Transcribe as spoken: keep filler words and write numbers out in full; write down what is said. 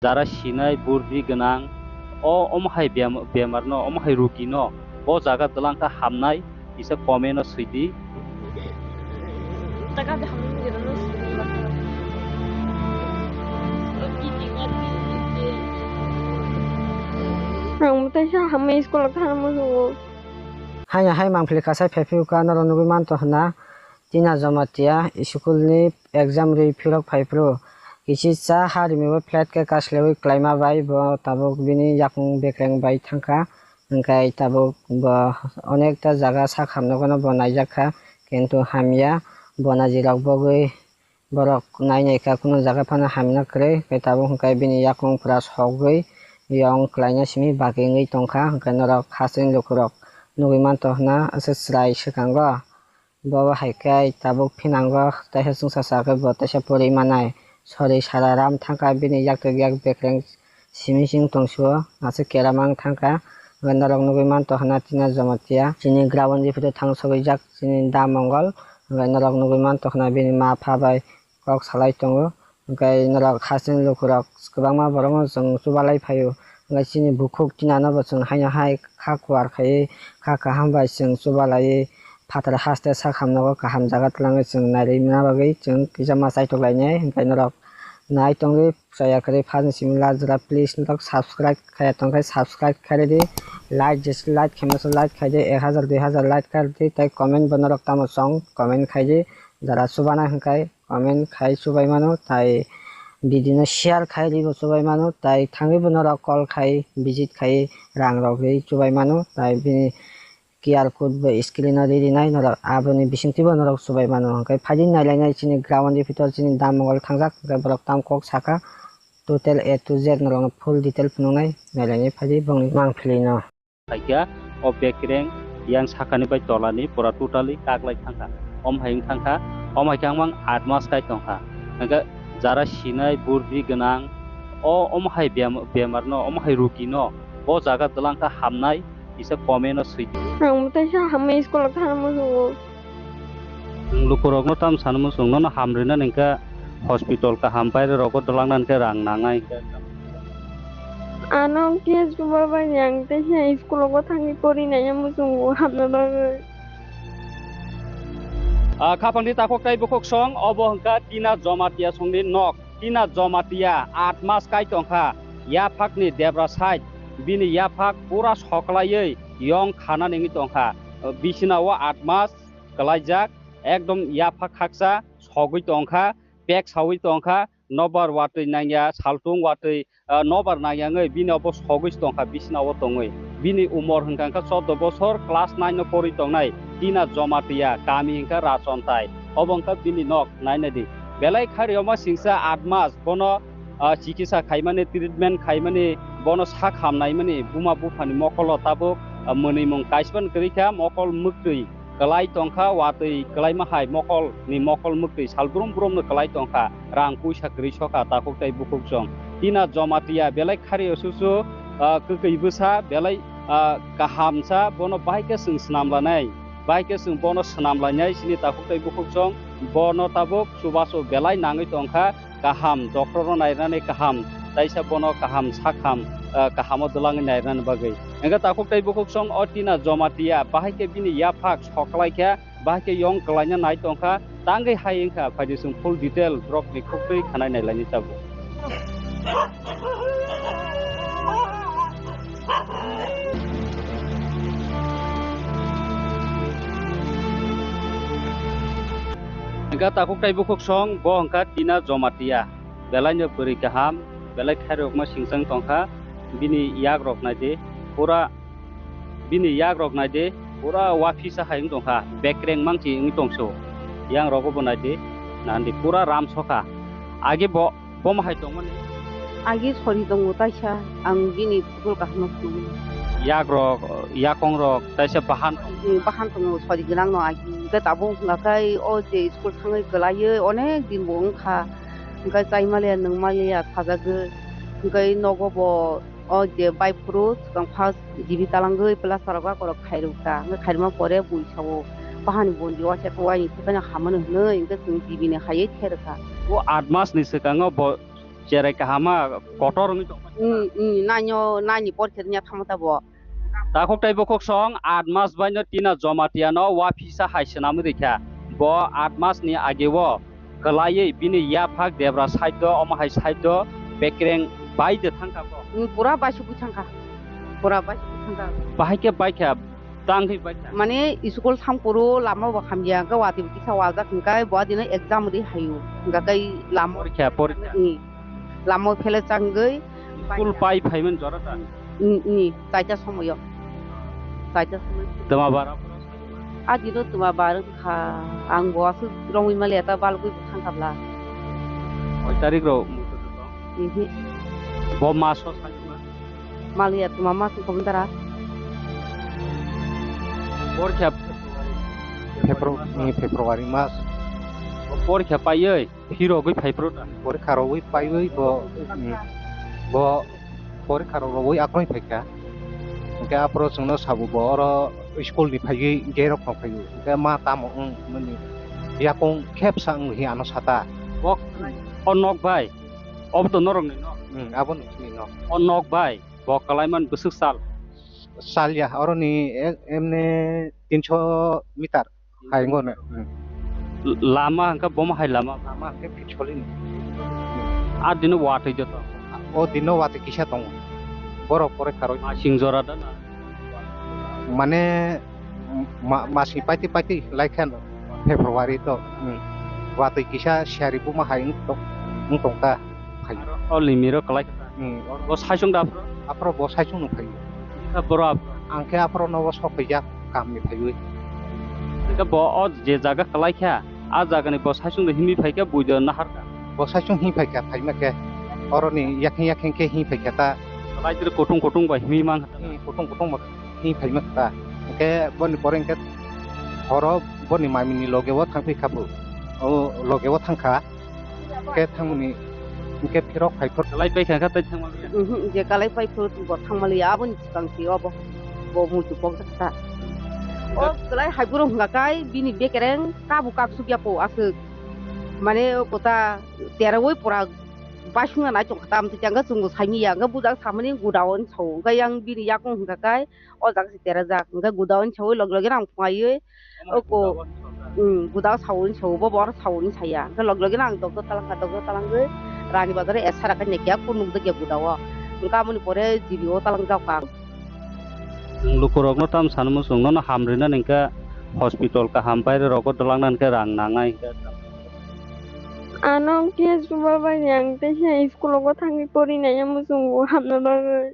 Jara sinai burdi gwnang, o omo hai bem-, bemar no, omo hai rugi no, bo jaga dwlang kha hamnai, kisa comment o swi di. Ang mwtai sa hamya school o thangma muchungo. Haino hai mangpili kasai phaiphuru ka norok nugwi manto hwna. Tina Jamatia school ni exam rwi phirok phaiphuru. Kichi cha ha rimi bo flat khe kaslewi klaima bai bo tabuk bini yakung bekreng bai thangkha. Hwnkhe tabuk bo onekta jaga sak hamno gano bo naijak kha, kintu hamya bo najirok bogwi borok nai nai kha, kunu jaga phano hamya kwrwi. Hwnkhe tabuk hwnkhe bini yakung pura sogwi yong klaina simi bagwi wngwi tongkha. Hwnkhe norok hasteni lukurok nugwi manto hwna aswk chwrai swkango. Bo hai khe tabuk phinango, teisa chwngsa sa khe bo teisa pori manai. Sori sara ram thangkha bini yak twi yak bekreng simi sing tongsuo, aswk keramang thangkha. Hwnkhe norok nugwi manto hwna Tina Jamatia. Chini ground ni photo thang sogwi jak chini da Mongol. Hwnkhe norok nugwi manto hwna bini ma pha bai kok salai tongo. Hwnkhe norok hasteni lukurok kwbangma borokno chwng chubalai phaio. Hwnkhe chini bukhuk Tinano bo chwng haino hai kha kuar khaiwi, kha kaham bai chwng chubalaiwi, phatar haste sak hamnogo kaham jaga twlangwi chwng nairwina bagwi chwng kisa ma chaitok lainai. Hwnkhe norok nai tongwi chaya kwrwi phano simi la jora, please norok subscribe khaiya tongkhe subscribe khairidi, like jesa like khaimasa like khaidi, ek hajar dui hajar like khairidi, tei comment bo norok tamo chong comment khaidi, jara chubana hwnkhe comment khai chubai mano, tai video no share khai ribo chubai mano, tai thangwi bo norok call khai visit khai rang rok ri chubai mano, tai bini Q R code bo screen o ri rinai norok, aboni bisingtwi bo norok chubai mano. Hwnkhe phaidi nailainai chini ground ni bhitor chini da Mongol thangjak, hwnkhe borok tam kok sakha, total A to Z norok no full detail phunuknai, nailainai phaidi bongni mangpili no. Phaikha, o bekreng yang sakani bai tolani pura totally kaklai thangkha. Om hai wng thangkha, om hai khe ang mang aat mas kai tongkha. Hwnkhe jara sinai burdi gwnang, o om hai bem-, bemar no, om hai rugi no, bo jaga dwlang kha hamnai, kisa comment o swi di. Ang mwtai sa hamya school o thangma muchungo. Nwng lukurokno tamo sano muchung, nono hamrina hwnkhe hospital kaham baire rogo dwlangna hwnkhe rang nangnai hwnkhe. Ano case rwma bai ang teisa school o thangwi porinai muchungo hamna bagwi. Ah, khapangni takhuk tei bukhuk song, obo hwnkha Tina Jamatia songni nok. Tina Jamatia aat mas kai tongkha, yaphakni debra side, bini yaphak pura soklaiwi yong khana nengwi tongkha. Bisina o aat mas kwlaijak, ekdom yaphak khaksa sogwi tongkha, pek saui tongkha, nobar watwi nangya, saltung watwi, ah, nobar nangya wngwi bini obo sogwi tongkha, bisina o tongwi. Bini umor hwnkha kha chordo bosor, class nine no porwi tongnai, Tina Jamatia, kami hwnkha Rachontai. Obo wngkha bini nok, nainadi. Belai khariyoma singsa aat mas bono, ah, chikisa khaimani, treatment khaimani, bono sak hamnaimani, buma buphani mokolo tabuk, ah, mwnwimung kaisban kwrwi kha, mokol mwktwi kwlai tongkha, watwi kwlaima hai mokol ni mokol mwktwi sal brum brum no kwlai tongkha, rang puisa kwrwi sokha takhuk tei bukhuk song. Tina Jamatia belai khari osusu, ah, kwkwi bwsa belai, ah, kaham sa, bono bahai khe chwng swnam lanai, bahai khe chwng bono swnam lainai chini takhuk tei bukhuk song, bono tabuk chubachu belai nangwi tongkha. Kaham doctor no nairnani kaham, taisa bono kaham sakham, ah, kahamo dwlangwi nairnani bagwi. Hwnkhe takhuk tei bukhuk song o Tina Jamatia, bahai khe bini yaphak soklaikha, bahai khe yong kwlaina nai tongkha, tangwi hai wngkha, phaidi chwng full detail borokni khuktwi khanai nailaini tabuk. Hwnkha takhuk tei bukhuk song, bo hwnkha Tina Jamatia. Belaino bwrwi kaham, belai khairokma singchang tongkha. Bini yakrok naidi, pura bini yakrok naidi, pura waphisa hai wng tongkha. Bekreng mangsi wngwi tongso. Yangrogo bo naidi, nandi pura ramsokha. Age bo Bomo hai tongmani? Agi sori tongo taisa, ang bini photo kaham no phunukgo. Yakrok, yakongrok taisa bahan tong. Bahan tongo sori gwnang no agi. Hwnkhe tabuk hwnkha khe o je school thangwi kwlaiwi onek din bo wngkha. Hwnkhe chai maliya, nwng maliya sajagwi. Hwnkhe nogo bo o je bai phuru swkang first G B talangwi plaster rok akorok khairokha. Hwnkhe khairokma pore bui sao. Bahani bondi waisa to waini thekano hamano hwnwi hwnkhe chwng G B ni haiwi therkha. O aat mas ni swkango bo Cherai kahama kotor wngwi tongkha. Mm, mm, nanyo, nani porkhe rwnya thangma ta bo. Takhuk tei bukhuk song aat mas baino Tina Jamatia no waphisa hai swnamwi rikha. Bo aat mas ni age o kwlaiwi bini yaphak debra side o, omo hai side o bekreng bai de thangkha bo. Mm, pura baisugwi thangkha. Pura baisugwi thangkha. Bahai khe baikha, tangwi baikha. Mane school thangphuru lama bo hamya, hwnkhe watwi kisa wajak hwnkhe bo adino exam ri hayu. Hwnkhe kai lama Porikha, porikha. Mm. Lama phele changwi. School pai phaimani jora ta? Ni, ni, chaita somoyo. Chaita somoyo. Tama bara? A dino tama bara kha. Ang bo aswk romwi maliya ta balgwi bo thangkha bla. Koi tarik ro? Mhm. Bo maso sa? Maliya tama mas ni komdara. Porikha February, February mas. Porikha paiwi. Phirogwi phai phuru da? Porikha rogwi paiwi bo, mm, bo porikha rok rogwi akroi phaikha. Hwnkhe aphuru chwngno sabo bo oro school ni phaiwi gate rok phang phaio. Hwnkhe ma tamo wng hwnwi yakung khepsa wng hi ano sata. Bo, o nok bai? Obo to norokni nok? Mm, abo nokni nok. O nok bai? Bo kwlaiman bwswk sal? Salya, oroni e-, emne tinso meter hai wngkha ne. Hmm. Lama hwnkhe bomo hai lama? Lama hwnkhe pitsolini. A dino watwi joto? O dino watwi kisa tongo. Borok pore kharwi. Masing jora da na? Mane, ma-, masing paiti paiti laikha no. February to, hmm, watwi kisa siyari buma hai wng tong-, wng tongkha, phai. Aro o limiro kwlai kha. Hmm. Bo saichung da aphro? Aphro bo saichung no phai. Kha boro aphro? Ang khe aphro no bo sok phaijak, kam ni phaiwi. Khe bo o je jaga kwlai kha, a jaga ni bo saichung da himwi phai kha, bui do nahar kha. Bo saichung himwi phai kha, phaima khe. Oroni yakheng yakheng khe himwi phai kha ta. Kwlai twi kutung kutung bai himwi mang kha. Hmm, kutung kutung bai. Himwi phaima kha ta. Hwnkhe boni pore hwnkhe horo boni mami ni loge o thang phi kha bo. O loge o thang kha. Hwnkhe thangmani hwnkhe phirok phai phuru. Kalai pai kha kha tei thangma liya? Mhm, je kalai pai phuru bo thangma liya, aboni swkang se obo. Bo muitu pok jak kha. O kalai hai phuru hwnkha kai bini bekereng kabu kaksuk ya po aswk. Mane o kota terawoi pora basungna nai tong kha ta, amtwi tei hwnkhe chwngno saimanya, hwnkhe bujak samani godown sao, hwnkhe yang bini yakung hwnkha kai. O jaga se terajak, hwnkhe godown sawi log loge rang phunaiwi. Omo hai oko, godown sawi. Hmm, godown sawi sawi, bo bor sawi saya. Hwnkhe log loge rang doctor talangkha, doctor talangwi Rani Bazar o S R khe nekya, kunu nukjakya godown o. Hwnkhe aboni pore G B o talangjak ang. Nwng lukurokno tamo sanwi muchung, nono hamrwinani hwnkhe hospital kaham, baire rogo dwlangna hwnkhe rang nangnai hwnkhe. Ano khe chubabaini ang teisa school o thangwi porinai muchungo hamna bagwi.